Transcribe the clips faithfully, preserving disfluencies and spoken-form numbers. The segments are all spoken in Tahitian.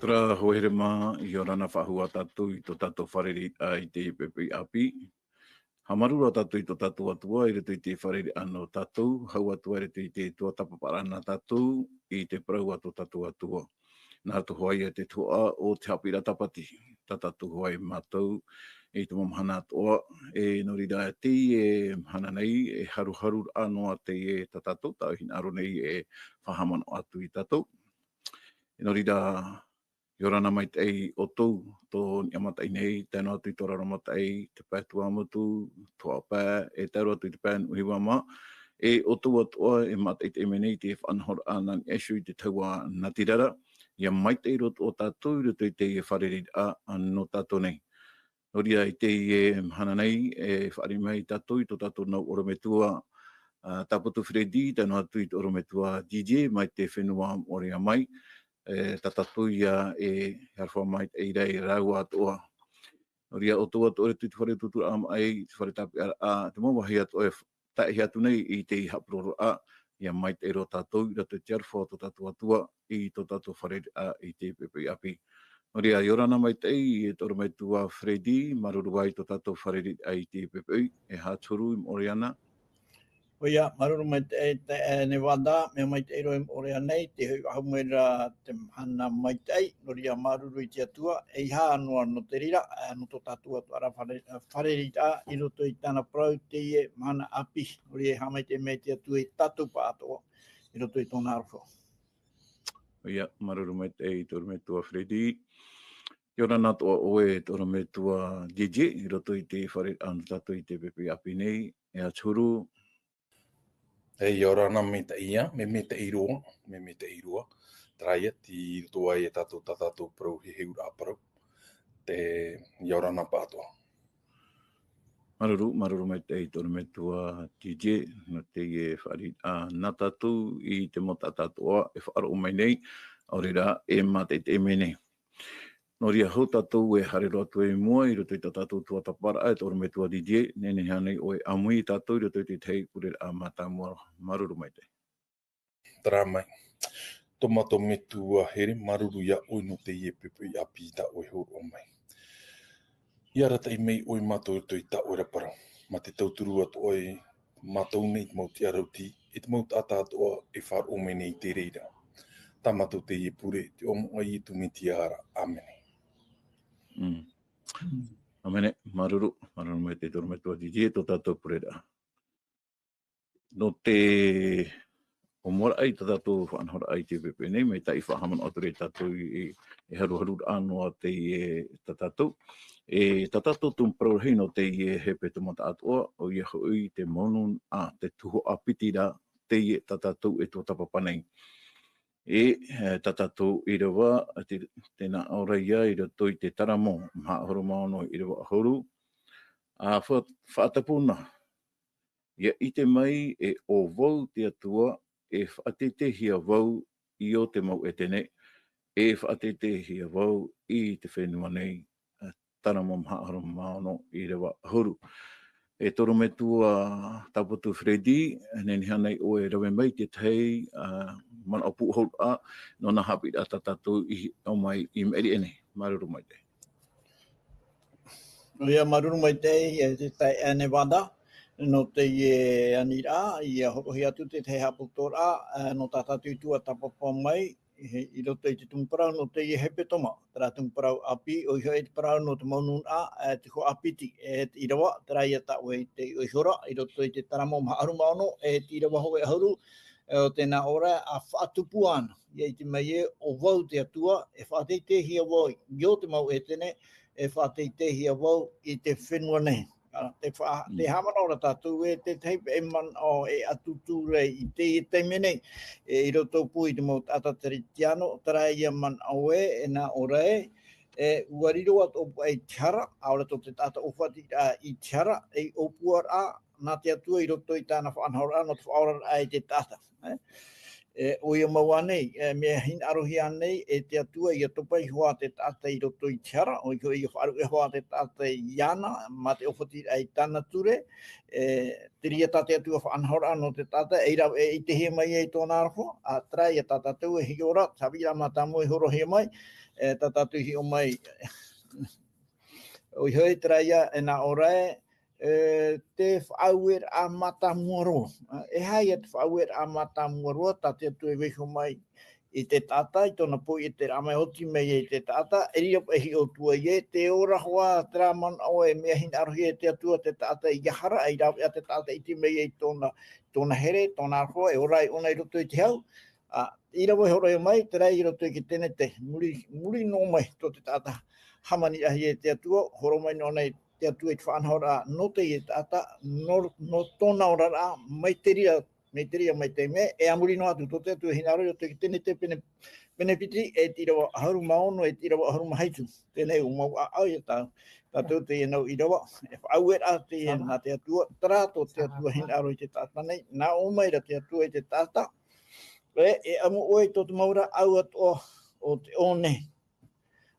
Terā, hoa here mā, ʻia ora na faʻahou tātou i tō tātou fārereiraʻa i te poʻipoʻi ʻāpī. Haʻamāuruuru tātou i tō tātou Atua i roto i te fārereiraʻa nō tātou, hau atu i roto i te tuatāpaparaʻa nā tātou i te parau a tō tātou Atua. Nā roto hoʻi ia te tuhaʻa o te haʻapiʻiraʻa tāpati, tā tātou hoʻi mātou i te mau mahana atoʻa, e nō reira teie mahana nei, e haruharuraʻa noa teie tā tātou, tā hinaʻaro nei e faʻahaʻamanaʻo atu ia tātou. E nō reira, ʻia ora na maitaʻi ʻoutou, tō niʻa mataʻi nei, tae noa atu i tō raro mataʻi, te pae Tuamotu, Tuhaʻa Pae, e tae roa atu i te pae Nuʻuhiva mā, e ʻoutou atoʻa, e mātaʻitaʻi mai nei te faʻanahoraʻa nā niʻa iho i te tahua natirara, ʻia maitaʻi roa atoʻa tātou i roto i teie fārereiraʻa nō tātou nei. Nō reira i teie mahana nei, e fāriʻi mai tātou i tō tātou nau ʻorometua, ā, Tāpatu Freddy, tae noa atu i te ʻorometua D J, mai te fenua Moʻorea mai, e, tā tātou ia e aroha maitaʻi ra ia rāua atoʻa. Nō reira ʻoutou atoʻa i te fare utuuturaʻa maʻi, te fare tāpeʻaraʻa, te mau vāhi atoʻa e f-, tae atu nei i te haʻapurororaʻa, ʻia maitaʻi roa tātou i roto i te aroha o tō tātou Atua, i tō tātou fārereiraʻa i te poʻipoʻi ʻāpī. Nō reira, ʻia ora na maitaʻi, e te ʻorometua Freddy, māuruuru i tō tātou fārereiraʻa i te poʻipoʻi, e aha te huru i Moʻorea na? ʻOia, māuruuru maitaʻi, e, e, Nevada, mea maitaʻi roa i Moʻorea nei, tē hoʻi faʻahou mai ra te mahana maitaʻi, nō reira māuruuru i te Atua, e ʻeiaha noa nō te reira, e, nō tō tātou atoʻa ra fāre-, fārereiraʻa, i roto i tāna parau teie mahana ʻāpī, nō reira e haʻamaitaʻi mai te Atua ia tātou pāʻatoʻa, i roto i tōna aroha. ʻOia, māuruuru maitaʻi i te ʻorometua Freddy. ʻIa ora na atoʻa ʻoe, te ʻorometua D J, i roto i te fārereiraʻa nō tātou i te poʻipoʻi ʻāpī nei, e aha te huru? E, ʻia ora na maitaʻi ia, mea maitaʻi roa, mea maitaʻi roa. Terā ia, tei roto aʻe ia tātou, tā tātou parau, heheuraʻa parau. Te, ʻia ora na pāʻatoʻa. Māuruuru, māuruuru maitaʻi i te ʻorometua D J, nō teie fārereiraʻa nā tātou i te mau taʻata atoʻa e faʻaroʻo mai nei, ʻaore rā e mātaʻitaʻi mai nei. Nō reira, hou tātou e haere roa atu i mua i roto i tā tātou tuatāpaparaʻa, e te ʻorometua D J, nehenehe ānei ʻoe e ʻāmui ia tātou i roto i te tahi pureraʻa mātāmua, māuruuru maitaʻi. Terā mai. Tō mātou Metua here, māuruuru ia ʻoe nō teie poʻipoʻi ʻāpī tā ʻoe e hōroʻa mai. ʻIa arataʻi mai ʻoe ia mātou i roto i tā ʻoe ra parau. Mā te tauturu atoʻa ia mātou nei i te mau tiʻarautī, i te mau taʻata atoʻa e faʻaroʻo mai nei i te reira. Tā mātou teie pure, i te iʻoa o Ietu Metia ra. ʻĀmene. Mm. ʻĀmene, māuruuru, māuruuru maitaʻi te ʻorometua D J, tō tātou pureraʻa. Nō te ʻōmuaraʻa i tā tātou faʻanahoraʻa i te poʻipoʻi nei, mai tā i faʻahaʻamanaʻo atu ra ia tātou i, i, e haruharuraʻa noa teie tā tātou. E tā tātou tumu parau rahi nō teie hepetoma taʻatoʻa, ʻoia hoʻi te mau nūnaʻa, te tuhaʻa piti ra teie tā tātou e tuatāpapa nei. E, e, tā tātou ʻīrava, te, tē nā ʻō ra ia i roto i te Taramo maha ʻahuru mā ono ʻīrava ʻahuru, ā, fa-, faʻatapu na, ʻia ʻite mai ē ʻo vau te Atua, e faʻateiteihia vau i ō te mau ʻētene, e faʻateiteihia vau i te fenua nei, ā, Taramo maha ʻahuru mā ono ʻīrava ʻahuru. E te ʻorometua Tāpatu Freddy, nehenehe ānei ʻoe e rave mai i te tahi, ā, manaʻo pūʻohuraʻa, nō nā haʻapiʻiraʻa tā tātou i hiʻo mai i maʻiri aʻe nei. Māuruuru maitaʻi. ʻOia, māuruuru maitaʻi, e te taeaʻe Nevada, nō teie aniraʻa, ʻia hōroʻahia atu te tahi haʻaputuputuaraʻa, ā, nō tā tātou i tuatāpapa mai, i, i roto i te tumu parau nō teie hepetoma, terā tumu parau ʻāpī, ʻoia hoʻi te parau nō te mau nūnaʻa, e te tuhaʻa piti, e te ʻīrava, terā ia tā ʻoe i taiʻo iho ra, i roto i te Taramo maha ʻahuru mā ono, e te ʻīrava hōʻē ʻahuru, e, ʻo tē nā ʻō ra, ʻa faʻatupu ana, ʻia ʻite mai ē ʻo vau te Atua, e faʻateiteihia vau i ō te mau ʻētene, e faʻateiteihia vau i te fenua nei. Ā, te fa-, te Mm. haʻamanaʻo ra tātou ē, te tahi paʻi manaʻo e ʻatutu ra i teie taime nei, e, i roto pū i te mau taʻata Kerisiano, terā ia manaʻo ē, e nā ʻō ra ē, e, ʻua riro atoʻa paʻi te hara, ʻaore tō te taʻata ʻōfatiraʻa i te hara, e ʻōpuaraʻa nā te Atua i roto i tāna faʻanahoraʻa, nō te faʻaoraraʻa i te taʻata. E, E, ʻoia mau ānei, e, mea hinaʻarohia ānei e te Atua ʻia topa iho ā te taʻata i roto i te hara, ʻoia hoʻi ʻia faʻaruʻe iho ā te taʻata iāna, mā te ʻōfatiraʻa i tāna ture, e, te reira tā te Atua faʻanahoraʻa nō te taʻata, e rave, e ʻitehia mai ai tōna aroha, ā, terā ia tā tātou e hiʻo ra, te haʻapiʻiraʻa mātāmua i hōroʻahia mai, e, tā tātou i hiʻo mai, ʻoia hoʻi terā ia, e nā ʻō ra ē, e, te faʻaueraʻa mātāmua roa. E aha ia te faʻaueraʻa mātāmua roa, tā te Atua e vaiiho mai i te taʻata, i tōna poiʻe tē raʻa mai oti mai ai te taʻata, e riro paʻi e hiʻo atu ai ē, tē ora hoʻi terā manaʻo e mea hinaʻarohia e te Atua te taʻata ʻia hara, ʻia rave ā te taʻata e ʻite mai ai tōna, tōna here, tōna aroha, e ora ai ʻōna i roto i te hau, ā, i rave e hōroʻahia mai, terā i roto i te tenete, muri, muri noa mai tō te taʻata hāmaniraʻahia e te Atua, hōroʻa mai noa ānei te Atua i te faʻanahoraʻa nō teie taʻata, nō, nō tōna oraraʻa, mai te reira, mai te reira, mai te mea, e a muri noa atu tō te Atua e hinaʻaro i roto i te tenete pene, pene piti, e te ʻīrava ʻahuru mā ono, e te ʻīrava ʻahuru mā hitu. Teie nei ʻo mau ʻāʻau ia tā, tātou teie nau ʻīrava, e faʻaueraʻa teie nā te Atua, terā tō te Atua hinaʻaro i te taʻata nei, nā ʻō mai ra te Atua i te taʻata, e, e ʻamu ʻoe i tō te mau rāʻau atoʻa o te ʻō nei.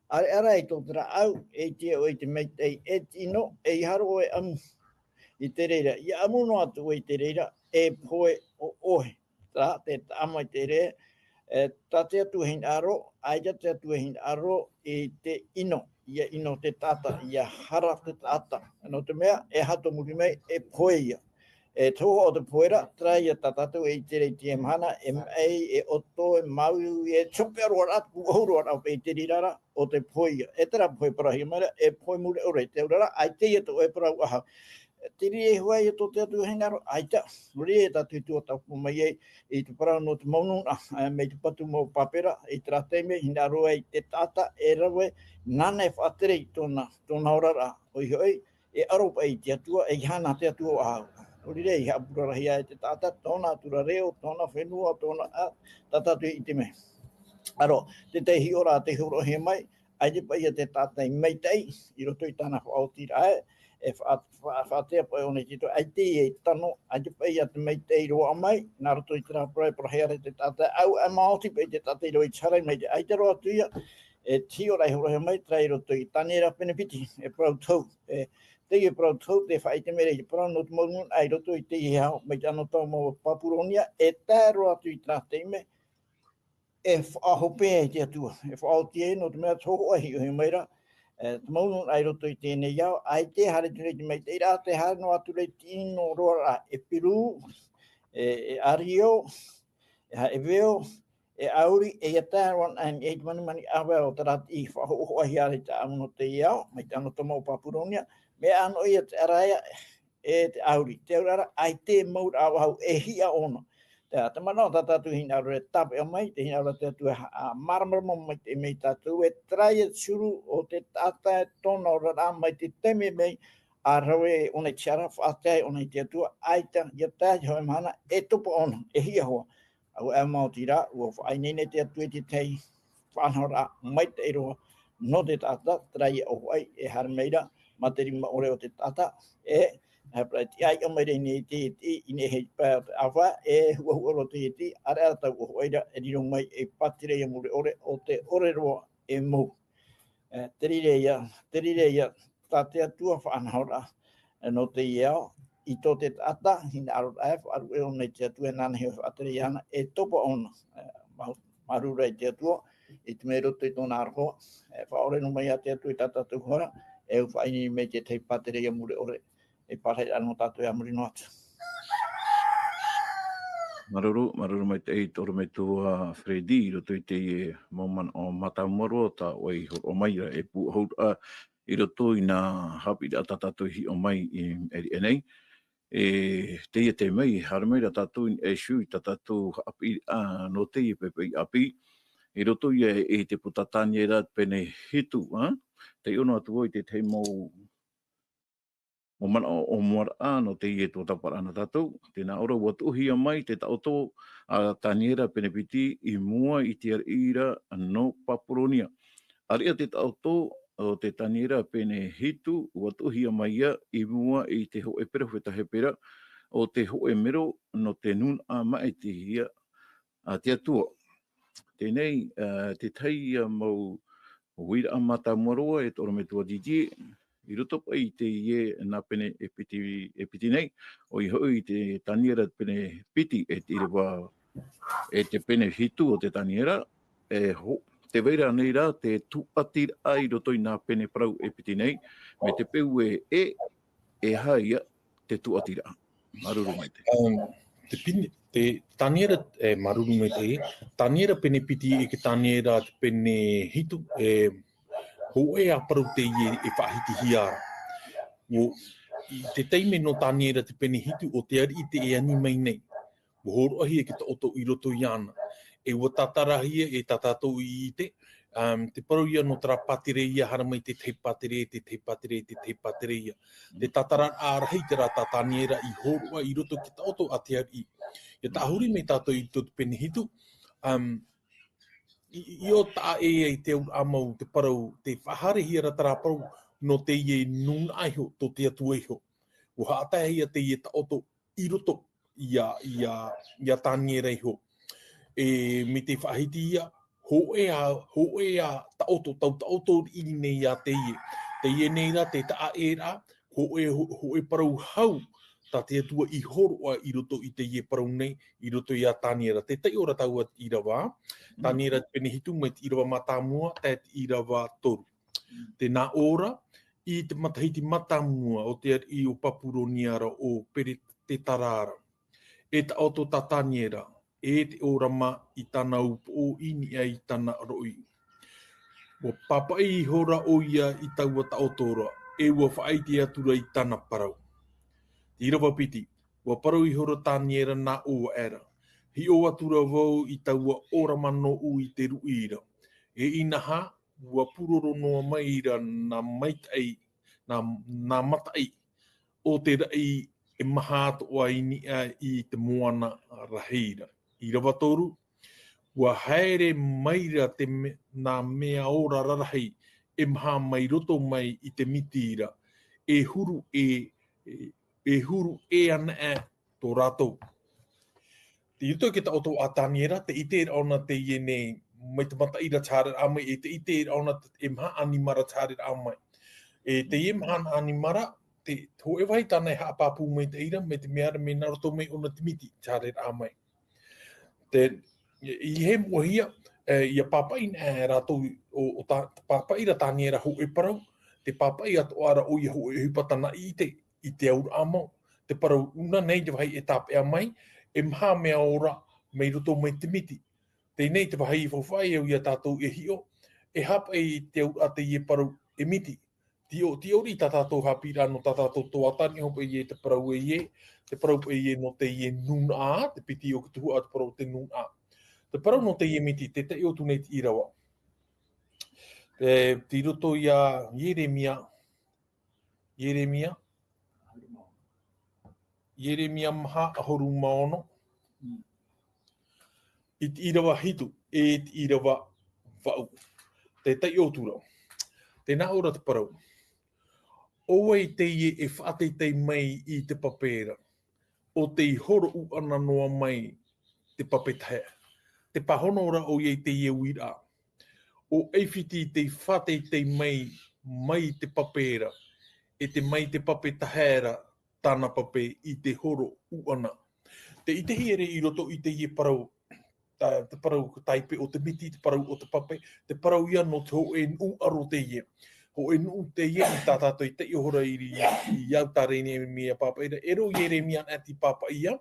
ʻAreʻa rā i tō te rāʻau, e ʻite ʻoe i te maitaʻi, e te ʻino, e ʻia haere ʻoe e ʻamu i te reira. ʻIa ʻamu noa atu ʻoe i te reira, e pohe ʻo ʻoe. Terā, te taʻata mai te reira, e, tā te Atua e hinaʻaro, ʻaita te Atua e hinaʻaro i te ʻino, ʻia ʻino te taʻata, ʻia hara te taʻata. Nō te mea, e aha tō muri mai, e pohe ia. E te hōhoʻa o te pohe ra, terā ia tā tātou e ʻite ra i teie mahana, e maʻi, e ʻoto, e māuiui, e te hopeʻa roa rā, te pūʻohu roa rā, paʻi i te reira ra, ʻo te pohe ia. E terā pohe parauhia mai ra, e pohe mure ʻore, te auraʻa ra, ʻaita ia tō ʻoe parau ʻahau. Te reira hoʻi ia tō te Atua e hinaʻaro, ʻaita, nō reira tātou i tuatāpapa mai ai, i te parau nō te mau nūnaʻa, ā, mai te patu mau pāpera, i terā taime, hinaʻaro ai te taʻata, e rave, nāna e faʻatere i tōna, tōna oraraʻa, ʻoia hoʻi, e ʻaro paʻi i te Atua, e ʻeiaha nā te Atua ʻāʻau. Nō reira, i haʻapurarahia ai te taʻata, tōna atura reo, tōna fenua, tōna, ā, tā tātou i ʻite mai. ʻĀreʻa, te tahi hiʻoraʻa tē hōroʻahia mai, ʻaita paʻi ia te taʻata e maitaʻi, i roto i tāna faʻaotiraʻa, e faʻa-, faʻa-, faʻatea paʻi ʻōna i te Atua, ʻaita ia e tano, ʻaita paʻi ia te maitaʻi roaʻa mai, nā roto i terā parau e parauhia ra e te taʻata, ʻaita e maoti paʻi te taʻata i roaʻa i te hara mai te, ʻaita roa atu ia, e te hiʻoraʻa e hōroʻahia mai, terā i roto i Taniera pene piti, e parau tohu, e, teie parau tohu, tē faʻaʻite mai ra i te parau nō te mau nūnaʻa i roto i teie ao, mai te anotau mau o Papuronia, e tae roa atu i terā taime, e faʻahope ai te Atua, e faʻaoti ai, nō te mea te hōhoʻa e hiʻohia mai ra, e, te mau nūnaʻa i roto i teie nei ao, ʻaita e haere atu ra i te maitaʻiraʻa, tē haere noa atu ra i te ʻino roa rā, e Peru, e, e Ario, e Haʻeveo, e Auri, e ʻia tae roa anaʻe i te manimani ʻāvae o terā tiʻi faʻahoʻohoʻahia ra i te ʻāʻamu nō teie ao, mai te anotau mau o Papuronia, mea ʻānoʻi ia te ʻaraea, e te Auri. Te auraʻa ra, ʻaita e mau rāʻau ʻahau, e hiʻa ʻōna. Te, te manaʻo tā tātou e hinaʻaro e tāpeʻa mai, tē hinaʻaro te Atua e ha-, ā, māramarama mai te, mai tātou, e terā ia te huru o te taʻata e tōna oraraʻa mai te taime mai, ʻa rave ʻōna i te hara, faʻatea ʻōna i te Atua, ʻaita, ʻia tae te hōʻē mahana, e topa ʻōna, e hiʻa hoʻi. ʻAuē, ʻaita e maoti ra, ʻua faʻaineine te Atua i te tahi faʻanahoraʻa maitaʻi roa nō te taʻata, terā ia ʻōfaʻi e haere mai ra mā te rima ʻore o te taʻata, e, e parau tiʻa mai ra i teie tiʻi, i teie tiʻi, i nehenehe i te pae o te ʻāvae, e huʻahuʻa roa teie tiʻi, ʻareʻa rā taua ʻōfaʻi ra, e riro mai ei pātireia mure ʻore, ʻo te ʻore roa e mou. E, te reira ia, te reira ia, tā te Atua faʻanahoraʻa, e, nō teie ao, i tō te taʻata, hinaʻaro ra e faʻaruʻe ʻōna i te Atua e nāna hoʻi e faʻatere iāna, e topa ʻōna, e, mau-, māuruuru i te Atua, i te mea i roto i tōna aroha, e, faʻaʻore noa mai ia te Atua i tā tātou hara, e ʻua faʻaineine mai te tahi pātireia mure ʻore, e pārahi ra nō tātou e a muri noa atu. Māuruuru, māuruuru maitaʻi te ʻorometua Freddy, i roto i teie mau manaʻo mātāmua roa tā ʻoe i hōroʻa mai ra, e pūʻohu ra, i roto i nā haʻapiʻiraʻa tā tātou i hiʻo mai i, i, i nei. E, teie taime, haere mai ra tātou i niʻa iho i tā tātou haʻapiʻiraʻa nō teie poʻipoʻi ʻāpī, i roto ia i te puta Taniera pene hitu, ā? Tē hiʻo noa atu vau i te tahi mau, mau manaʻo ʻōmuaraʻa nō teie tuatāpaparaʻa nā tātou, tē nā ʻō ra ʻua tuʻuhia mai te taʻoto a Taniera pene piti i mua i te ariʻi ra nō Papuronia. ʻAreʻa te taʻoto o te Taniera pene hitu, ʻua tuʻuhia mai ia i mua i te hōʻē perofeta Hepera, ʻo te hōʻē mero nō te nūnaʻa maʻitihia, a te Atua. Teie nei, ā, te tahi, ā, mau uiraʻa mātāmua roa e te ʻorometua Didier, i roto paʻi i teie nā pene e piti, e piti nei, ʻoia hoʻi te Taniera pene piti e te ʻīrava, e te pene hitu o te Taniera, e ho-, tē vai ra nei rā te tūʻatiraʻa i roto i nā pene parau e piti nei, mai te peu e ʻē, e aha ia te tūʻatiraʻa. Māuruuru maitaʻi. Um, te pene, te Taniera, e, māuruuru maitaʻi, Taniera pene piti e te Taniera te pene hitu, e, hōʻē ā parau teie e faʻahitihia ra. ʻO, i te taime nō Taniera te pene hitu ʻo te ariʻi tē ani mai nei. ʻUa hōroʻahia e te taʻoto i roto iāna. E ʻua tātarahia e tā tātou i ʻite, um, te parau ia nō terā pātireia, haere mai te tahi pātireia, te tahi pātireia, te tahi pātireia. Te tātararaʻa rahi terā tā Taniera i hōroʻa i roto i te taʻoto a te ariʻi. ʻIa tāhuri mai tātou i roto i te pene hitu, um, i, i, i ʻō taʻa ʻē ai te auraʻa mau, te parau, tē faʻahaerehia ra terā parau nō teie nūnaʻa iho, tō te Atua iho. ʻUa haʻataehia teie taʻoto i roto ia, ia, ia Taniera iho. E, mai te faʻahiti ia, hōʻē ā, hōʻē ā taʻoto, tau taʻoto riʻi nei ia teie. Teie nei rā, te taʻa ʻē ra, hōʻē, hō-, hōʻē parau hau, tā te Atua i hōroʻa i roto i teie parau nei, i roto ia Taniera. Tē taiʻo ra taua ʻīrava, Taniera te pene hitu mai te ʻīrava mātāmua, tae te ʻīrava toru. Tē nā ʻō ra, i te matahiti mātāmua o te ariʻi o Papuronia ra ʻo Peretetara ra. E taʻoto tā Taniera, e te ʻōrama i tāna upoʻo i niʻa i tāna roʻi. ʻUa pāpaʻi ihora ʻoia i taua taʻoto ra, e ʻua faʻaʻite atura i tāna parau. Te ʻīrava piti, ʻua parau ihora Taniera nā ʻō aʻera. Hiʻo atura vau i taua ʻōrama nōʻu i te ruʻi ra. E inaha, ʻua pūroro noa mai ra nā maitaʻi, nā, nā mataʻi o te raʻi e maha atoʻa i niʻa i te moana rahi ra. ʻĪrava toru, ʻua haere mai ra te me-, nā mea ora rarahi e maha mai roto mai i te miti ra, e huru e, e, e huru e ana e tō rātou. I roto i te taʻoto a Taniera, tē ʻite ra ʻōna teie nei, mai te mataʻi ra tē haere ra mai, e tē ʻite ra ʻōna e maha ʻanimara tē haere ra mai. E teie maha ʻanimara, te, te hōʻē vāhi tāna e haʻapāpū mai te ʻīrava, mai te mea ra, mea nā roto mai ʻōna te miti tē haere ra mai. Te, i, i hē moʻehia, e, ʻia pāpaʻi na, e, rātou, ʻo, ʻo tā, pāpaʻi ra Taniera hōʻē parau, tē pāpaʻi atoʻa ra ʻoia hōʻē ʻohipa tāna i ʻite, i te auraʻa mau. Te parau ʻuna nei te vāhi e tāpeʻa mai, e maha mea ora mai roto mai te miti. Teie nei te vāhi i faufaʻa au ia tātou e hiʻo, e aha paʻi te auraʻa teie parau e miti. Tiʻo, tiʻo riʻi tā tātou haʻapiʻiraʻa nō tā tātou tuatāne, e aha paʻi te parau e, te parau paʻi nō teie nūnaʻa, te piti o te tuhaʻa te parau te nūnaʻa. Te parau nō teie miti, tē taiʻo atu nei te ʻīrava. E, i roto ia Ieremia, Ieremia. Ieremia maha ʻahuru mā ono. I te ʻīrava hitu, e te ʻīrava vaʻu. Tē taiʻo atu ra. Tē nā ʻō ra te parau. ʻO vai teie e faʻateitei mai i te pape ra. ʻO tei horo ʻūʻana noa mai te pape tahe. Te pāhono ra ʻoia i teie uiraʻa. ʻO ʻAifiti tei faʻateitei mai, mai te pape ra, e te mai te pape tahe ra, tāna pape i te horo ʻūʻana. Tē ʻitehia ra i roto i teie parau, tā, te parau tāipe o te miti, te parau o te pape, te parau ia nō te hōʻē nuʻu ʻaro teie. Hōʻē nuʻu teie i tā tātou i taiʻo ihora i, i, i au tāreni e mea pāpaʻi ra, e riro Ieremia anaʻe tei pāpaʻi ia,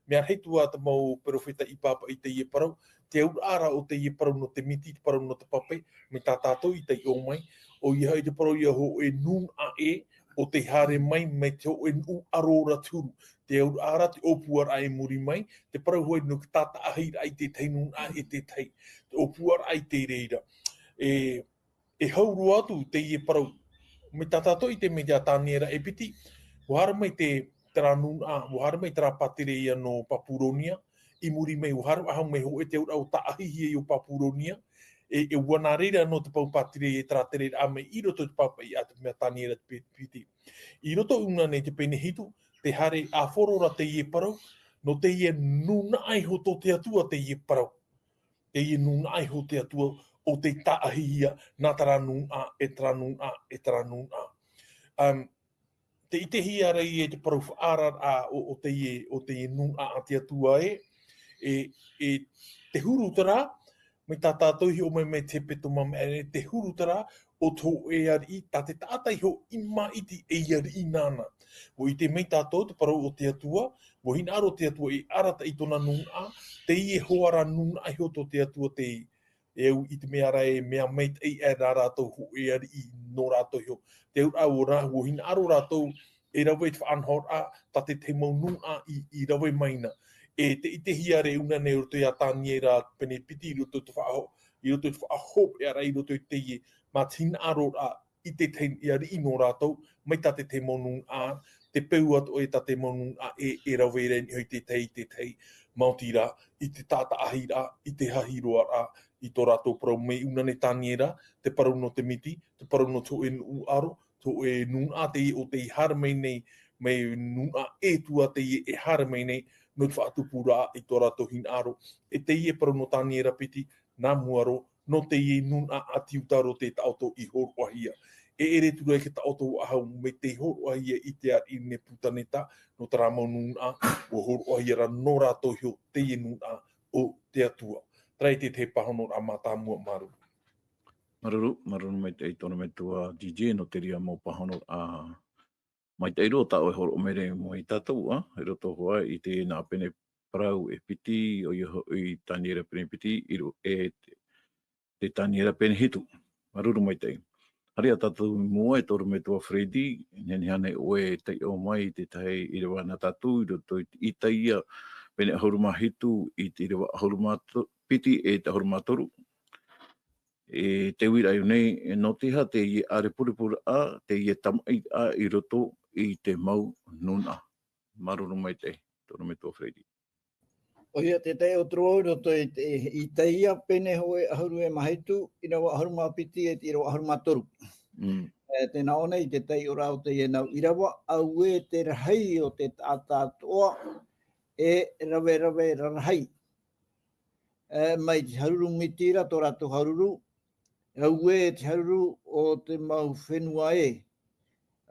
mea rahi atu ā te mau perofeta i pāpaʻi teie parau, te auraʻa ra o teie parau nō te miti, te parau nō te pape, mai tā tātou i taiʻo mai, ʻoia hoʻi te parau ia hōʻē nūnaʻa ʻē, ʻo tei haere mai, mai te hōʻē nuʻu ʻaro ra te huru, te auraʻa ra te ʻōpuaraʻa i muri mai, te parau hoʻi nō te tātaʻahiraʻa i te tahi nūnaʻa e te tahi, te ʻōpuaraʻa i te reira. E, e hau roa atu teie parau. Mai tā tātou i te mea Taniera e piti, ʻua haere mai te, terā nūnaʻa, ʻua haere mai terā pātireia nō Papuronia, i muri mai, ʻua haere faʻahou mai hōʻē te auraʻa ʻo tāʻahihia i ʻō Papuronia, e, e ʻua nā reira nō te pae pātireia e terā tere raʻa mai i roto i te pāpaʻi a te mea Taniera te pe-, piti. I roto ʻuna nei te pene hitu, tē haere ʻāfaro ra teie parau, nō teie nūnaʻa iho tō te Atua teie parau. teie nūnaʻa iho o te Atua, ʻo tei tāʻahihia nā terā nūnaʻa, e terā nūnaʻa, e terā nūnaʻa. Um, te ʻitehia ra ia i te parau faʻaararaʻa o, o teie, o teie nūnaʻa a te Atua ē, e, e te huru terā, mai tā tātou i hiʻo mai mai te hepetoma maʻere, te huru terā, ʻo te hōʻē ariʻi, tā te taʻata iho i māʻiti ei ariʻi nāna. ʻUa ʻite mai tātou te parau o te Atua, ʻua hinaʻaro te Atua e arataʻi tōna nūnaʻa, teie hoʻi rā nūnaʻa iho tō te Atua te, e au i te mea ra e mea maitaʻi aʻe nā rātou hōʻē ariʻi nō rātou iho. Te auraʻa ʻua rā, ʻua hinaʻaro rātou e rave i te faʻanahoraʻa, tā te tahi mau nūnaʻa i, i rave mai na. E te ʻitehia ra e ʻūna nei i roto ia Taniera pene piti i roto i te faʻaho-, i roto i te faʻahopeʻaraʻa i roto i teie, mā te hinaʻaroraʻa i te tahi ariʻi nō rātou, mai tā te tahi mau nūnaʻa, te peu atoʻa e tā te mau nūnaʻa e, e rave ra i niʻa i te tahi, i te tahi, maoti rā, i te tātaʻahiraʻa, i te hahiroaraʻa, i tō rātou parau mai ʻūna nei Taniera, te parau nō te miti, te parau nō te hōʻē nuʻu aro, te hōʻē nūnaʻa teie ʻo tei haere mai nei, mai nūnaʻa ʻē atu ā teie e haere mai nei, nō te faʻatupuraʻa i tō rātou hinaʻaro. E teie parau nō Taniera piti, nā mua roa, nō teie nūnaʻa ʻāti Iuta roa tē taʻoto i hōroʻahia. E ʻere atu ra i te taʻoto faʻahou mai tei hōroʻahia i te ariʻi Nepukaneta, nō terā mau nūnaʻa, ʻua hōroʻahia ra nō rātou iho teie nūnaʻa o te Atua. Terā ia te tahi pāhonoraʻa mātāmua, māuruuru. Māuruuru, māuruuru maitaʻi tō ʻoe metua D J nō te reira mau pāhonoraʻa maitaʻi roa tā ʻoe e hōroʻa mai ra mai tātou, ā, i roto hoʻi i te nā pene parau e piti, ʻoia hoʻi Taniera pene piti, i ro-, e te, te Taniera pene hitu. Māuruuru maitaʻi. Haere ā tātou i mua e tō ʻoe metua Freddy, nehenehe ānei ʻoe e taiʻo mai i te tahi ʻīrava nā tātou, i roto i te Isaia pene ʻahuru mā hitu, i te ʻīrava ʻahuru mā to-, piti e te ʻahuru mā toru. E te uiraʻa i ʻō nei, e nō te aha teie ʻārepurepuraʻa, teie tamaʻiraʻa i roto i te mau nūnaʻa. Māuruuru maitaʻi, tō ʻoe metua Freddy. ʻOia, tē taiʻo atu ra vau i roto i te, i te Isaia pene hōʻē ʻahuru e mā hitu, ʻīrava ʻahuru mā piti e te ʻīrava ʻahuru mā toru. Mm. E, tē nā ʻō nei te taiʻoraʻa o teie nau ʻīrava, auē te rahi o te taʻata atoʻa, e rave, rave rarahi. E, mai te haruru miti ra tō rātou haruru, auē te haruru o te mau fenua ē,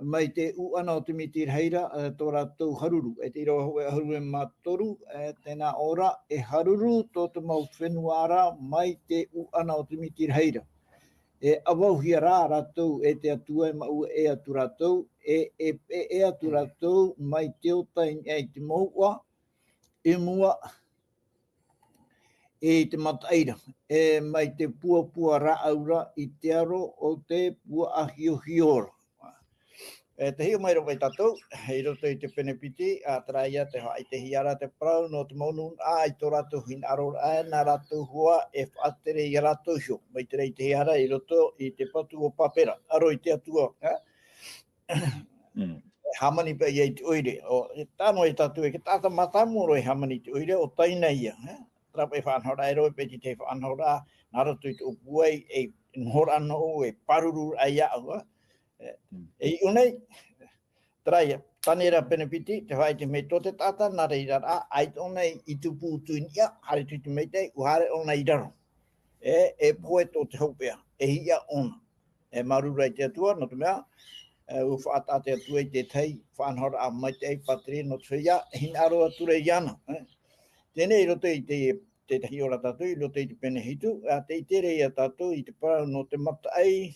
mai te ʻuʻana o te miti rahi ra, e, tō rātou haruru. E te ʻīrava hōʻē ʻahuru e mā toru, e, tē nā ʻō ra, e haruru tō te mau fenua ra, mai te ʻuʻana o te miti rahi ra. E ʻavauhia rā rātou e te Atua, e maʻua ʻē atu rātou, e, e, e, ʻē atu rātou, mai te ota i niʻa i te mouʻa, i mua, i te mataʻi ra, e mai te puapua rāʻau ra i te aro o te puaʻahiohio ra. E te hiʻo mai ra vau ia tātou, i roto i te pene piti, ā, terā ia tē faʻaʻitehia ra te parau nō te mau nūnaʻa i tō rātou hinaʻaroraʻa, nā rātou hoʻi e faʻatere ia rātou iho. Mai terā i ʻitehia ra i roto i te patu o Pāpera, aro i te Atua, ā? Mm. E hāmani paʻi ia i te ʻoire. ʻO, e tae noa ia tātou, e te taʻata mātāmua roa e hāmani i te ʻoire, ʻo Taina ia, ā? Terā paʻi faʻanahoraʻa e rave paʻi i te faʻanahoraʻa, nā roto i te ʻōpū ai, e nohoraʻa noa, e pāruru ai iāʻu, ā? E, mm, e i ʻō nei, terā ia, Taniera pene piti, tē faʻaʻite mai tō te taʻata nā reira rā, ʻaita ʻōna i tupu atu i niʻa, haere atu i te maitaʻi, ʻua haere ʻōna i raro. E, e pohe tō te hopeʻa, e hiʻa ʻōna. E māuruuru i te Atua, nō te mea, e, ʻua faʻataʻa te Atua i te tahi faʻanahoraʻa maitaʻi, pātireia, nō te feiā, e hinaʻaro atu ra iāna, e. Teie nei i roto i te, te tahi ʻōrā tātou, i roto i te pene hitu, ā, tē ʻite ra ia tātou i te parau nō te mataʻi,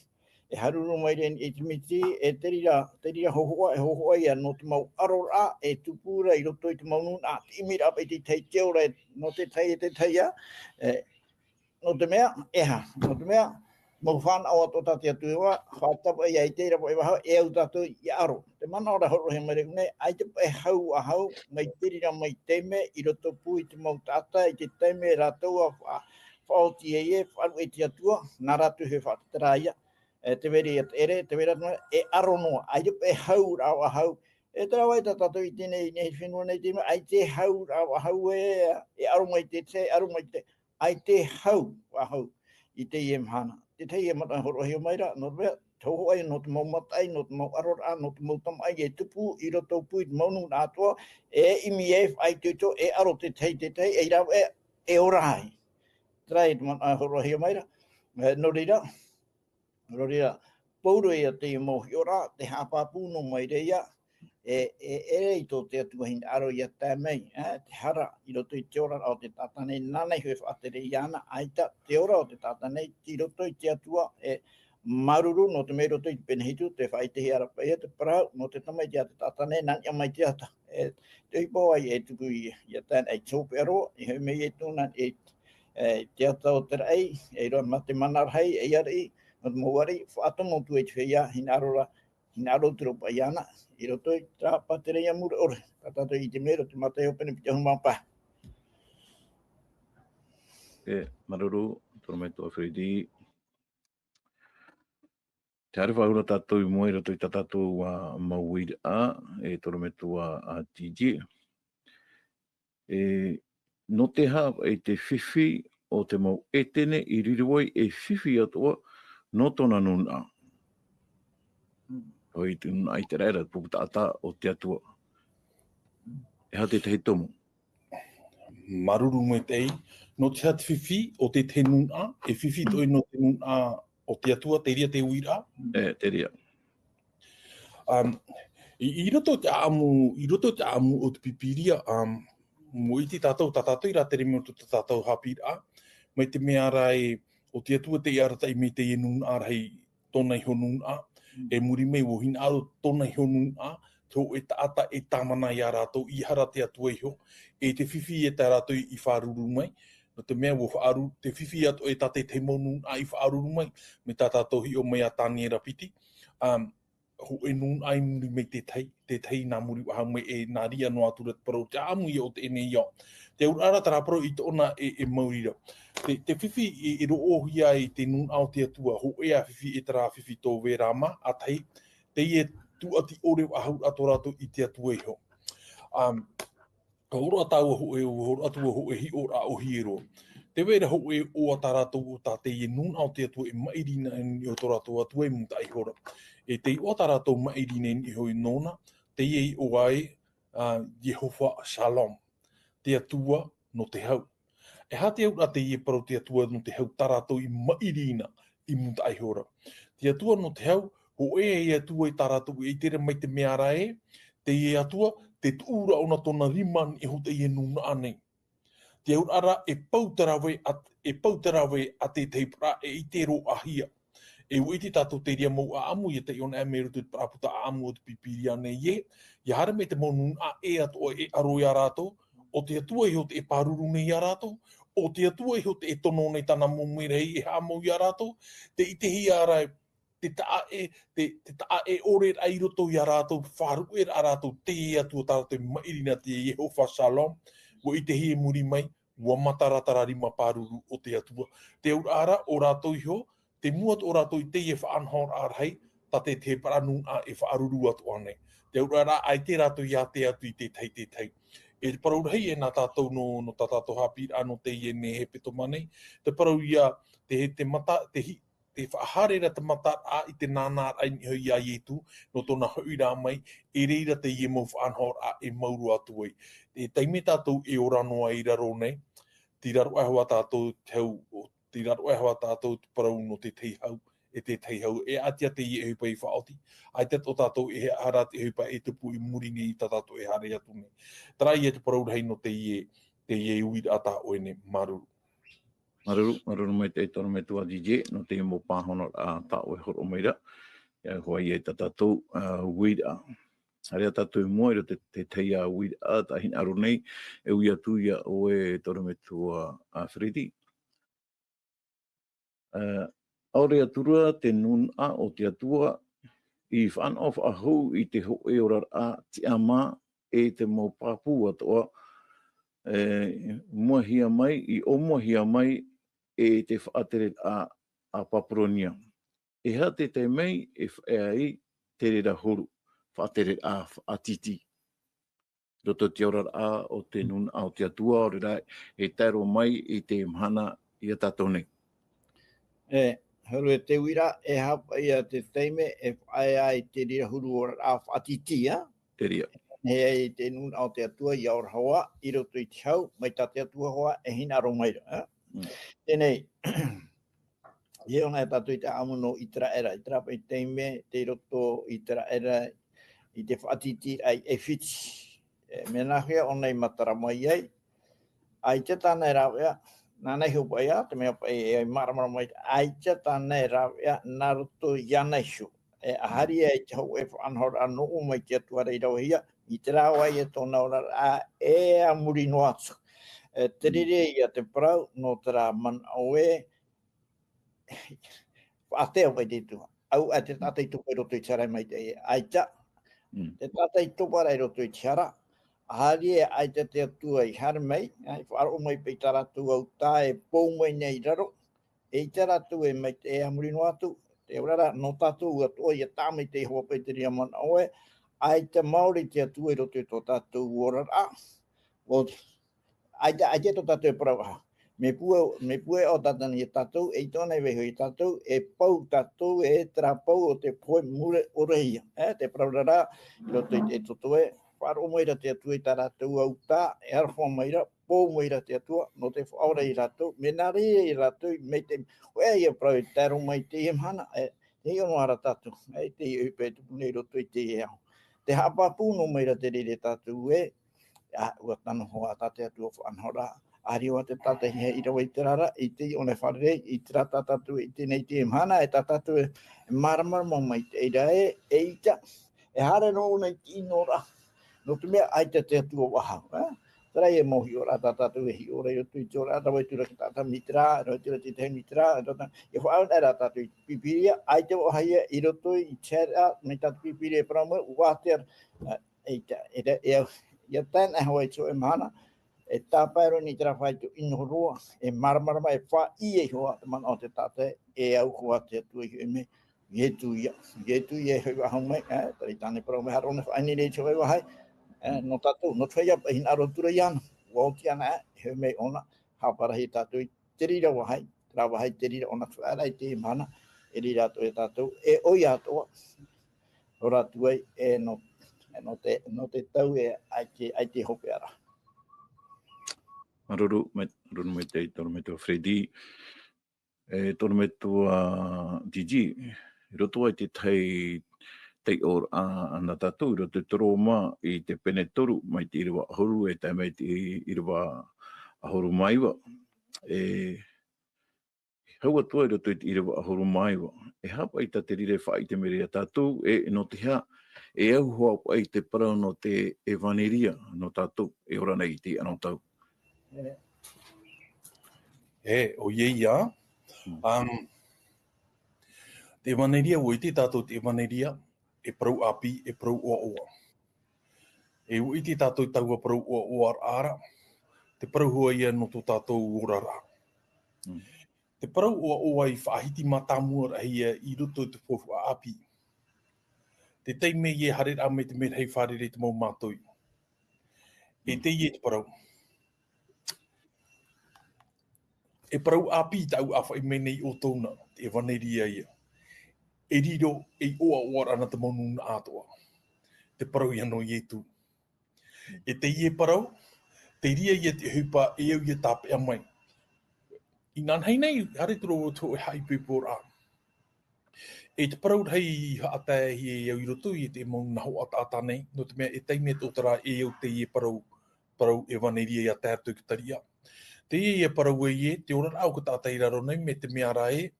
e haruru mai ra i te miti, e te reira, te reira hōhoʻa, e hōhoʻa ia nō te mau ʻaroraʻa, e tupu ra i roto i te mau nūnaʻa, te ʻimiraʻa paʻi i te tahi, te ora, e, nō te tahi, e te tahi, ā, e, nō te mea, e aha, nō te mea, mau fānaʻo atoʻa tā te Atua, faʻataʻa ia i te reira paʻi vāhi, e au tātou ʻia aro. Te manaʻo ra hōroʻahia mai ra nei, ʻaita paʻi e hau faʻahou, mai te reira mai taime, i roto pū i te mau taʻata, i te taime rātou ʻa fa-, faʻaoti ai e, faʻaruʻe i te Atua, nā rātou e faʻaterā ia, e, te vai ra ia te ʻere, te vai ra te mea, e aro noa, ʻaita paʻi e hau rāveʻa faʻahou. E terā vai tā tātou i teie nei, i te fenua nei, te mea, ʻaita e hau rāveʻa faʻahou e, e aro mai te, te, aro mai te, ʻaita e hau faʻahou i teie mahana. Te tahi e manaʻo hōroʻahia mai ra, nō te mea, te hōhoʻa ia nō te mau mataʻi, nō te mau ʻaroraʻa, nō te mau tamaʻi e tupu i roto pū i te mau nūnaʻa atoʻa, e ʻimi e faʻaitoito, e aro te tahi, te tahi, e rave, e ora ai. Terā ia te manaʻo e hōroʻahia mai ra. E, nō reira, nō reira, pauroa ia teie mau hiʻoraʻa, te haʻapāpū noa mai ra ia, e, e, e ʻere i tō te Atua hinaʻaro ʻia tae mai, e, te hara i roto i te oraraʻa o te taʻata nei, nāna iho e faʻatere iāna, ʻaita te ora o te taʻata nei, i roto i te Atua, e, māuruuru nō te mea i roto i te pene hitu, te faʻaʻitehia ra paʻi te parau, nō te tamaiti a te taʻata nei, nā niʻa mai te ata. E, te ʻohipa hoʻi e tuku i, ʻia tae nei, e te hopeʻa roa, e hoʻi mai Ietu nā, e, e, te ata o te raʻi, e roa mā te mana rahi, e ʻia raʻi, nō te mau ariʻi, faʻatomo atu ai te feiā, hinaʻaro ra, hinaʻaro atu ra paʻi iāna, i roto i terā pātereia mure ʻore, tā tātou i te mero, te Mataio pene piti ʻahuru mā pae. E, māuruuru, tō rā metua Freddy. Te haere faʻahou ra tātou i mua i roto i tā tātou, ā, mau uiraʻa, e tō rā metua, ā, T J. E, nō te aha e te fifi o te mau ʻētene i riro ai e fifi atoʻa nō tōna nūnaʻa. Mm. ʻOia te nūnaʻa ʻĪteraʻera, te pupu taʻata o te Atua. E aha te tahi tomo? Māuruuru maitaʻi. Nō te aha te fifi o te tahi nūnaʻa, e fifi atoʻa nō te nūnaʻa o te Atua, terā te uiraʻa? E, terā. Um, i, i roto i te ʻāʻamu, i roto i te ʻāʻamu o te Pīpīria, um, ʻua ʻite tātou, tā tātou i rātere mai roto i tā tātou haʻapiʻiraʻa, mai te mea ra ē, ʻo te Atua tei arataʻi mai teie nūnaʻa rahi tōna iho nūnaʻa, e muri mai ʻua hinaʻaro tōna iho nūnaʻa, te hōʻē taʻata e tāvana ia rātou, ʻeiaha ra te Atua iho, e te fifi e tā rātou i faʻaruru mai, nō te mea ʻua faʻaruru, te fifi atoʻa e tā te tahi mau nūnaʻa i faʻaruru mai, mai tā tātou hiʻo mai iā Taniera piti, um, hōʻē nūnaʻa i muri mai te tahi, te tahi nā muri faʻahou mai e nā reira noa atu ra te parau, te ʻāʻamu ia o teie nei ao. Te auraʻa ra terā parau i tōna e, e maori ra. Te, te fifi e, e roʻohia ai te nūnaʻa o te Atua, hōʻē ā fifi e terā fifi tō Verama, ā tahi, teie tūʻati ʻore faʻahou ra tō rātou i te Atua iho. Um, Ka hōroʻa tāua hōʻē, hōroʻa atu ā hōʻē hiʻoraʻa ʻōhie roa. Tē vai ra hōʻē ʻoaʻoa tā rātou, tā teie nūnaʻa o te Atua e maʻiri na i niʻa i tō rātou Atua i mūtaʻa iho ra. E te iʻoa tā rātou maʻiri nei i niʻa iho nōna, teie iʻoa ē, ā, Iehova Shalom, te Atua nō te hau. E aha te auraʻa teie parau te Atua nō te hau tā rātou i maʻiri na i mūtaʻa iho ra? Te Atua nō te hau, hōʻē ā Atua i tā rātou e ʻite ra mai te mea ra ē, teie Atua, tē tuʻu ra ʻōna tōna rima i niʻa iho teie nūnaʻa nei. Te auraʻa ra e pau te rave a, e pau te rave a te tahi parau e ʻite roa hia. E ʻua ʻite tātou terā mau ʻāʻamu, ʻia taiʻo anaʻe mai i roto i te parau puta ʻāʻamu o te Pīpīria nei ē, ʻia haere mai te mau nūnaʻa ʻē atoʻa e ʻaro ia rātou, ʻo te Atua iho tē pāruru nei ia rātou, ʻo te Atua iho tē tono nei tāna mau merahi e haʻamau ia rātou, tē ʻitehia ra te taʻa ʻē, te, te taʻa ʻē ʻore ra i roto ia rātou, faʻaruʻe ra rātou, teie Atua tā rātou i maʻiri na, te Iehova Shalom, ʻua ʻitehia i muri mai, ʻua mataratara rima pāruru o te Atua. Te auraʻa ra, ʻo rātou iho, te mua atoʻa o rātou i teie faʻanahoraʻa rahi, tā te, te parau nūnaʻa e faʻaruru atoʻa nei. Te auraʻa ra, ʻaita rātou ʻia ʻite atu i te tahi, te tahi. E te parau rahi ē nā tātou nō, nō tā tātou haʻapiʻiraʻa nō teie nei hepetoma nei, te parau ia, te, te mata, te hi-, te faʻahaere ra te mataraʻa i te nānāraʻa i niʻa iho ia Ietu, nō tōna hoʻiraʻa mai, e reira teie mau faʻanahoraʻa e mau roa atu ai. E taime tātou e ora noa i raro nei, tei raro aʻe hoʻi tātou te hau, tei raro aʻe hoʻi tātou te parau nō te tahi hau, e te tahi hau, e ʻati ʻati ia e ʻohipa i faʻaoti, ʻaita atoʻa tātou e haʻahaere te ʻohipa e tupu i muri nei i tā tātou e haere atu nei. Terā ia te parau rahi nō teie, teie uiraʻa tā ʻoe nei, māuruuru. Māuruuru, māuruuru maitaʻi tō rā metua D J, nō teie mau pāhonoraʻa tā ʻoe e hōroʻa mai ra, ʻia hoʻi ia i tā tātou, ā, uiraʻa. Haere ā tātou i mua i roto i te, te tahi ā uiraʻa, tā hinaʻaro nei, e ui atu ia ʻoe tō rā metua, ā, Freddy. Ā, ʻaore atu ra te nūnaʻa o te Atua i fānaʻo faʻahou i te hōʻē oraraʻa tiʻamā e te mau pāpū atoʻa, e, ʻōmuahia mai, i ʻōmuahia mai e te faʻatereraʻa a Papuronia. E aha te taime e faʻaea ai te reira huru, faʻatereraʻa faʻatītī? Roto i te oraraʻa o te nūnaʻa o te Atua, ʻaore rā e tae roa mai i te mahana ia tātou nei. E, huru e te uiraʻa, e aha paʻi ia te taime e faʻaea ai te reira huru oraraʻa faʻatītī, ā? Terā. E, i te nūnaʻa o te Atua ʻia ora hoʻi, i roto i te hau, mai tā te Atua hoʻi e hinaʻaro mai ra, ā? Teie nei, e ʻōna e tātou i te ʻāʻamu nō Iteraera, Iteraera paʻi taime, tei roto Iteraera, i te faʻatītīraʻa i ʻAifiti. E, mea nāhea ʻōna i matara mai ai, ʻaita tāna e rāveʻa, nāna i hopeʻa, te mea paʻi e māramarama mai, ʻaita tāna e rāveʻa, nā roto iāna iho. E, ʻaita e haere ai te hōʻē faʻanahoraʻa nō ʻō mai te Atua i ravehia, i te rāveʻa ia tōna oraraʻa, e a muri noa atu. E, te reira ia te parau, nō terā manaʻo ē, faʻatea mai te Atua. Au, ʻaita te taʻata i topa i roto i te hara e maitaʻi, ʻaita. Te taʻata i topa ra i roto i te hara, haere ē ʻaita te Atua i haere mai, ā, i faʻaroʻo mai paʻi tā rātou autā e pou mai nei i raro, e ʻaita rātou e maitaʻi e a muri noa atu, te oraraʻa nō tātou atoʻa, ʻia tāmaitaʻi hoʻi paʻi te reira manaʻo ē, ʻaita maori te Atua i roto i tō tātou oraraʻa, ʻo ʻAita, ʻaita tō tātou e parau aha. Mea puʻe, mea puʻe ʻo tātou nei ia tātou, e ʻaita ʻōna e vaiiho ia tātou, e pou tātou, e terā pou o te pohe mure ʻore ia. E, te parau ra, i roto i te Exodo ē, faʻaroʻo mai ra te Atua i tā rātou autā, e aroha mai ra, pou mai ra te Atua, nō te faʻaora ia rātou, mea nā reira ia rātou, mai te, ʻoia ia parau e tae roa mai i teie mahana, e, teie ʻōna ra tātou, e, teie ʻohipa e tupu nei i roto i teie ao. Te haʻapāpū noa mai ra te reira ia tātou ē, ā, ʻua tano hoʻi ā tā te Atua faʻanahoraʻa, ʻaore rā te taʻata e i rave i terā ra, ʻaita ʻōna e fārerei, ʻaita rā tā tātou e ʻite nei i teie mahana, e tā tātou e māramarama mai i te reira ē, ʻaita, e haere noa ʻōna i te ʻino ra. Nō te mea ʻaita te Atua faʻahou, ā? Terā ia mau hiʻoraʻa tā tātou e hiʻo ra i roto i te oraraʻa, rave atu ra te taʻata mai terā, rave atu ra te tahi mai terā, rave atu ra, ʻia faʻaʻite ra tātou i te Pīpīria, ʻaita faʻahou ia i roto i te haereʻa, mai tā te Pīpīria e parau mai, ʻua ʻite ra, ā, ʻaita, e, e, e, ʻia tae noa hoʻi i te hōʻē mahana, e tāpae roa nei terā faito ʻino roa, e māramarama, e faʻaʻī iho ā te manaʻo o te taʻata, e au hoʻi te Atua i hoʻi mai, Ietu ia, Ietu ia e hoʻi faʻahou mai, e, terā tāna e parau mai, haere ʻōna e faʻaʻite nei i te hōʻē vāhi, e, nō tātou, nō te feiā paʻi hinaʻaro atu ra iāna, ʻua oti ana, e, e hoʻi mai ʻōna, haʻaparahiraʻa tātou i te reira vāhi, terā vāhi te reira ʻōna te faʻaʻite i teie mahana, e reira atoʻa ia tātou, e ʻoia atoʻa, ʻo rātou ai, e nō, e nō te, nō te tau e ʻaita, ʻaita e hopeʻa ra. Māuruuru mai, māuruuru maitaʻi, tō ʻorometua Freddy, e, tō ʻorometua Gigi, i roto i te tahi taiʻoraʻa nā tātou, i roto i te Roma, i te pene toru, mai te ʻīrava ʻahuru, e tae mai te ʻīrava ʻahuru mā iva. E, hau atu ai i roto i te ʻīrava ʻahuru mā iva. E aha paʻi tā te reira e faʻaʻite mai ra ia tātou, e, nō te aha, e au hoʻi paʻi te parau nō te ʻevaneria nō tātou, e ora nei i te anotau. E, ʻoia ia. Mm. Um, te ʻevaneria, ʻua ʻite tātou te ʻevaneria, e parau ʻāpī, e parau ʻoaʻoa. E ʻua ʻite tātou taua parau ʻoaʻoa ra, te parau hoʻi ia nō tō tātou oraraʻa. Mm. Te parau ʻoaʻoa i faʻahiti mātāmua ra ia i roto i te faufaʻa ʻāpī. Te taime ia e haere ra mai te merahi fārerei te mau mātoi. E teie te parau. E parau ʻāpī tāʻu e faʻaʻite mai nei ʻoutou nā, te ʻevaneria ia. E riro, e ʻoaʻoa ra nā te mau nūnaʻa atoʻa. Te parau ia nō Ietu. E teie parau, te reira ia te ʻohipa e au ia tāpeʻa mai. Inanahi nei, haere atu ra vau i te hōʻē haʻaipoiporaʻa. E te parau rahi i haʻataehia e au i roto i te mau nahoʻa taʻata nei, nō te mea e taime atoʻa terā e au teie parau, parau ʻevaneria ia tae atu i te tariʻa. Teie ia parau ē, e, te oraraʻa o te taʻata i raro nei, mai te mea ra ē,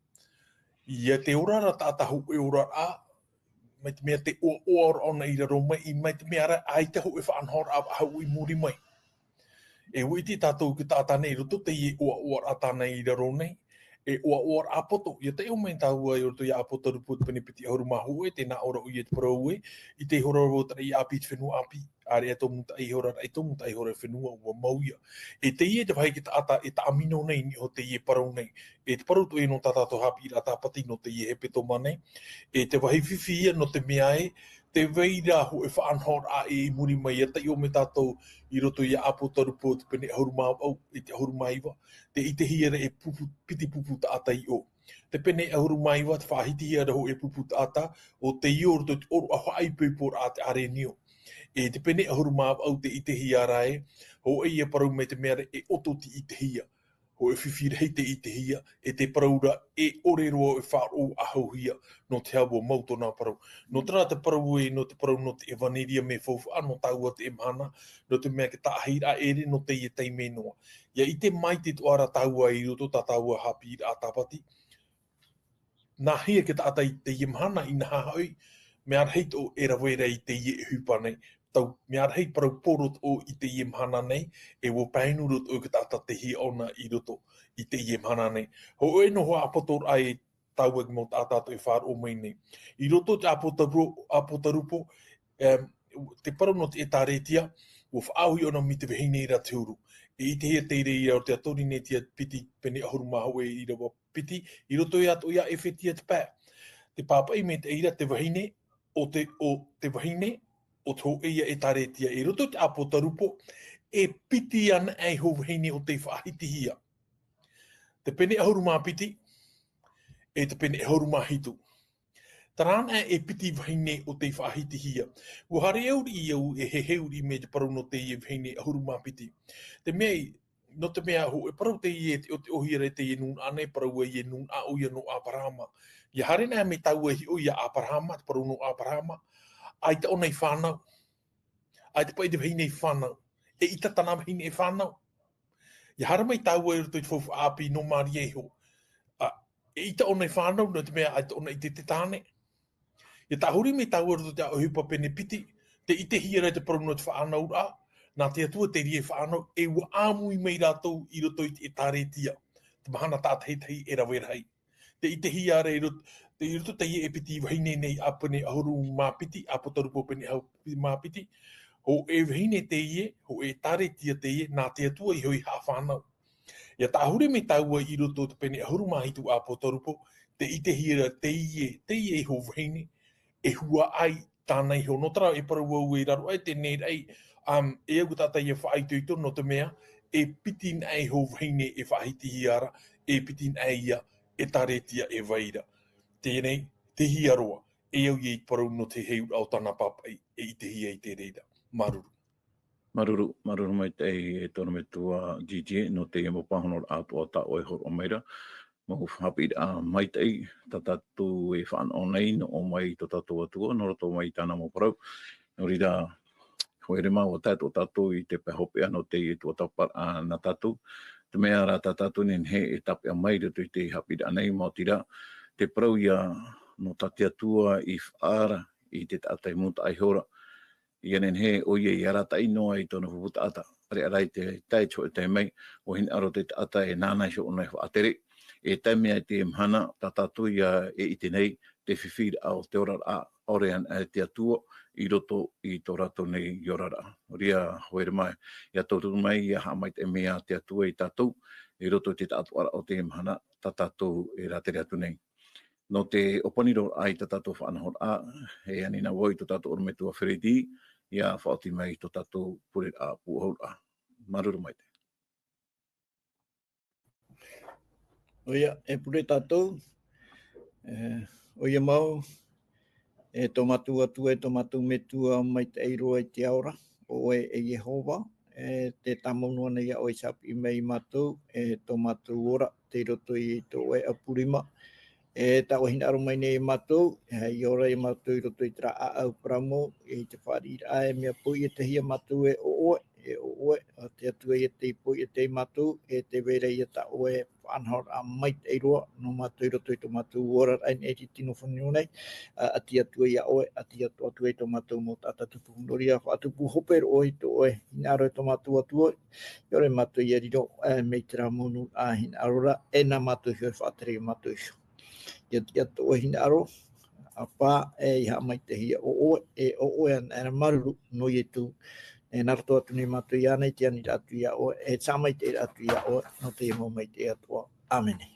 ia te ora ra taʻata hōʻē oraraʻa, mai te mea te ʻoaʻoa ra ʻōna i raro mai, i mai te mea ra, ʻaita hōʻē faʻanahoraʻa faʻahou i muri mai. E ʻua ʻite tātou i te taʻata nei i roto i teie ʻoaʻoa ra tāna i raro nei, e ʻoaʻoa ra poto, ia taiʻo mai tāua i roto ia Apotarupo te pene piti ʻahuru mā hōʻē, tē nā ʻō ra ʻoia te parau ē, ʻite ihora vau i te raʻi ʻāpī i te fenua ʻāpī, ʻāreʻa tō mūtaʻa ihora raʻi, tō mūtaʻa ihora fenua, ʻua mau ia. E teie te vāhi te taʻata e taʻamino nei i niʻa i teie parau nei. E te parau atoʻa nō tā tātou haʻapiʻiraʻa tāpati nō teie hepetoma nei. E te vāhi fifi ia nō te mea ē, tē vai ra hōʻē faʻanahoraʻa i muri mai, ia taiʻo mai tātou i roto ia Apotarupo te pene ʻahuru mā vaʻu, i te ʻahuru mā iva, tē ʻitehia ra e pupu, piti pupu taʻata i ʻō. Te pene ʻahuru mā iva, tē faʻahitihia ra hōʻē pupu taʻata, ʻo tei ʻō i roto i te ʻōroʻa faʻaipoiporaʻa a te ʻĀrenio. E te pene ʻahuru mā vaʻu tē ʻitehia ra ē, hōʻē ia parau mai te mea ra e ʻoto tei ʻitehia. hōʻē fifi rahi tei ʻitehia, e te parau ra, e ʻore roa e faʻaroʻo ʻahauhia, nō te aha ʻua mau tōna parau. Nō terā te parau ē, nō te parau nō te ʻevaneria mea faufaʻa, nō tāua teie mahana, nō te mea te taʻahiraʻa ʻere, nō teie taime noa. ʻIa ʻite maite atoʻa ra tāua i roto tā tāua haʻapiʻiraʻa Tāpati. Nāhea te taʻata i teie mahana, inaha hoʻi, mea rahi atoʻa e rave ra i teie ʻohipa nei, tau, mea rahi parau poro atoʻa i teie mahana nei, e ʻua pae nui roa atoʻa te taʻata tei hiʻo ʻana i roto i teie mahana nei. Hōʻē noa ʻāpotoraʻa e tāua mau taʻata atoʻa e faʻaroʻo mai nei. I roto i te ʻĀpōtaru-, ʻĀpōtarupo, em, te parau nō te ʻĒtārētia, ʻua faʻaʻohipa ʻōna mai te vahine ra te huru. E ʻitehia teie ra ʻo te Atorinetia piti pene ʻahuru mā hōʻē ʻīrava piti, i roto ia atoʻa ia ʻEfetia te pae. Te pāpaʻi maitaʻi ra te vahine, ʻo te, ʻo te vahine, ʻo te hōʻē ia ʻĒtārētia. I roto i te ʻĀpōtarupo, e piti anaʻe iho vahine ʻo tei faʻahitihia. Te pene ʻahuru mā piti, e te pene ʻahuru mā hitu. Terā anaʻe e piti vahine ʻo tei faʻahitihia. ʻUa haere au riʻi au, e heheu riʻi mai te parau nō teie vahine ʻahuru mā piti. Te mea i, nō te mea hōʻē parau teie e te, ʻo te ʻohipa ra teie nūnaʻa nei, parau ē e nūnaʻa ʻoia nō ʻĀparaama. ʻIa haere anaʻe mai tāua e hiʻo ia ʻĀparaama, te parau nō ʻĀparaama, ʻaita ʻōna i fānau. ʻAita paʻi te vahine i fānau. ʻEita tāna vahine e fānau. ʻIa haere mai tāua i roto i te faufaʻa ʻāpī nō Maria iho. ʻA, ʻeita ʻōna i fānau, nō te mea ʻaita ʻōna i ʻite i te tāne. ʻIa tāhuri mai tāua i roto i te ʻohipa pene piti, tē ʻitehia ra te parau nō te faʻanauraʻa, nā te Atua te reira e fānau, e ʻua ʻāmui mai rātou i roto i te ʻĒtārētia, te mahana tātaʻitahi e rave rahi. Tē ʻitehia ra i rot-, i roto i teie e piti vahine nei a pene ʻahuru mā piti, ʻĀpōtarupo pene ʻahuru mā piti, hōʻē vahine teie, hōʻē ʻĒtārētia teie, nā te Atua iho i haʻafānau. ʻIa tāhuri mai tāua i roto i te pene ʻahuru mā hitu ʻĀpōtarupo, tē ʻitehia ra teie, teie iho vahine, e huaʻai tāna iho. Nō terā e parau au e raro aʻe teie raʻi, um, e au taʻata ʻia faʻaitoito nō te mea, e piti anaʻe iho vahine e faʻahitihia ra, e piti anaʻe ia ʻĒtārētia e vai ra. Teie nei, tei hea roa, e au ia i te parau nō te heheuraʻa o tāna pāpaʻi, e ʻitehia i te reira. Māuruuru. Māuruuru, māuruuru maitaʻi e te ʻorometua Gigi, nō teie mau pāhonoraʻa atoʻa tā ʻoe e hōroʻa mai ra. Mau haʻapiʻiraʻa maitaʻi, tā tātou e fānaʻo nei, nō ʻō mai tō tātou Atua, nō roto mai i tāna mau parau. Nō reira, haere mai ʻo tātou, tātou i te pae hopeʻa nō teie tuatāpaparaʻa nā tātou. Te mea rā tā tātou e nehenehe e tāpeʻa mai i roto i te haʻapiʻiraʻa nei, maoti rā, te parau ïa nō tā te Atua i faʻaara i te taʻata i mūtaʻa iho ra. ʻIa nehenehe ʻoia ʻia arataʻi noa i tōna pupu taʻata. ʻAreʻa rā i te tae, te hōʻē taime, ʻua hinaʻaro te taʻata e nāna iho ʻōna e faʻatere. E tae mai i te mahana, tā tātou ïa e ʻite nei, te fifiraʻa o te oraraʻa, ʻaore anaʻe te Atua i roto i tō rātou nei oraraʻa. Nō reira, haere mai, ʻia tauturu mai, ʻia haʻamaitaʻi mai te Atua ia tātou, i roto i te taʻatoʻaraʻa o te mahana, tā tātou e rātere atu nei. Nō te ʻōpaniraʻa i tā tātou faʻanahoraʻa, e ani na vau i tō tātou ʻorometua Freddy, ʻia faʻaoti mai i tō tātou pureraʻa pūʻohuraʻa. Māuruuru maitaʻi. ʻOia, e pure tātou, e, ʻoia mau, e tō mātou Atua, e tō mātou Metua maitaʻi roa i te ao ra, ʻo ʻoe e Iehova, e tē tāmau noa nei iā ʻoe i haʻapiʻi mai ia mātou, e tō mātou ora, tei roto i tō ʻoe ʻapu rima, e tā ʻoe e hinaʻaro mai nei ia mātou, e haʻaora ia mātou i roto i terā ʻāʻau parau mau, i te fāriʻiraʻa, e mea poiʻa ia mātou e ʻo ʻoe, e ʻo ʻoe, ʻo te Atua ïa tei poiʻa ia mātou, e tē vai ra ïa tā ʻoe faʻanahoraʻa maitaʻi roa, nō mātou i roto i tō mātou oraraʻa i teie nei tino fenua nei, ā, ʻati atu ai iā ʻoe, ʻati atu, atu ai tō mātou mau taʻata tupu. Nō reira, faʻatupu hope roa i tō ʻoe hinaʻaro e tō mātou Atua, ʻia ʻore mātou ʻia riro, ā, mai terā mau nūnaʻa hinaʻaro ra, e nā mātou iho e faʻatere ia mātou iho. ʻIa, ʻia tō ʻoe hinaʻaro, ʻApā, e ʻia haʻamaitaʻihia ʻo ʻoe, e ʻo ʻoe anaʻe ra, māuruuru, nō Ietu. E nā roto atu nei mātou iāna i te aniraʻa atu iā ʻoe, e haʻamaitaʻiraʻa atu iā ʻoe, nō teie mau maitaʻi atoʻa. ʻĀmene.